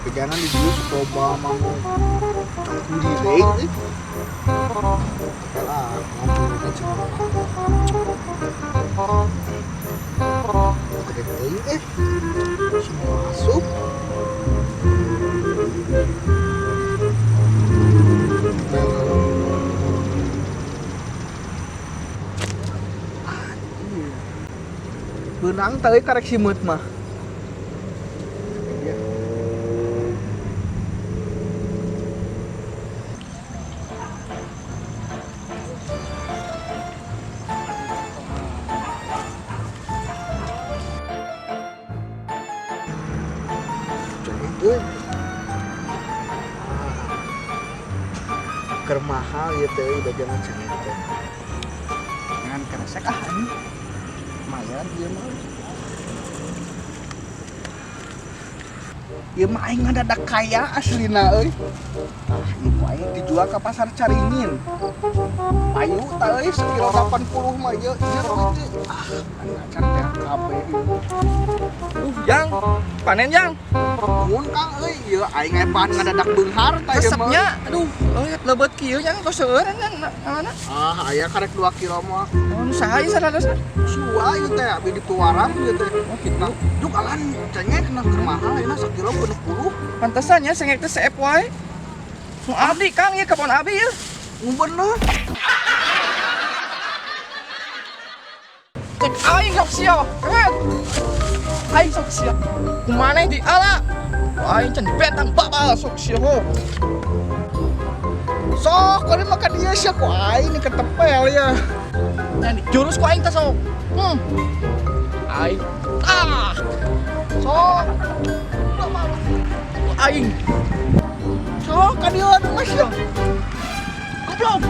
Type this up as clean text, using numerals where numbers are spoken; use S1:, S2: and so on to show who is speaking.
S1: Bejana di dieu sok loba manuk cangkurileng euy. Lah, ngomong teh cenah. Gede teuing eh. Semua asup. Beunang teh karek simeut mah. Iya. Euy. Keur mahal ieu teh euy bejana cenah teh. Ngan keresek ah anjing. Lumayan ieu mah. Ieu mah aing ngadadak kaya aslina euy. Ah, ieu ku aing dijual ka pasar Caringin. Payu tah euy sekilo 80 mah ieu ieu teh. Ah, acan teh kabeh ieu.
S2: Yang panen yang.
S1: Mun Kang euy, ieu aing aya pahan ngadadak beunghar tah ieu mah.
S2: Resepnya, aduh, euy lebet kieu yang tos seueur yang mana?
S1: Ah, aya karek 2 kilo mah.
S2: Oh, nu saha ieu saladosna?
S1: Sua ieu teh abi dituaran ieu teh.
S2: Oh, gitu.
S1: Nah, juk alan cengek nah keur mahal ayeuna sakilo 60.
S2: Pantesan ya cengek teh seep wae. Nu abdi Kang ieu kebon abi ieu.
S1: Nu bener.
S2: Cek aing sok sia. Kemet. Aing sok sia. Kumaneh di ala. Aing can betang babal sok sia ho.
S1: Sok, kau makan dia sih, ku aing nih ketepel ya.
S2: Nyan jurus ku aing teh sok. Aing. Ah. Sok. Aing.
S1: Sok, kan dia aduh mas ya.
S2: Goblok.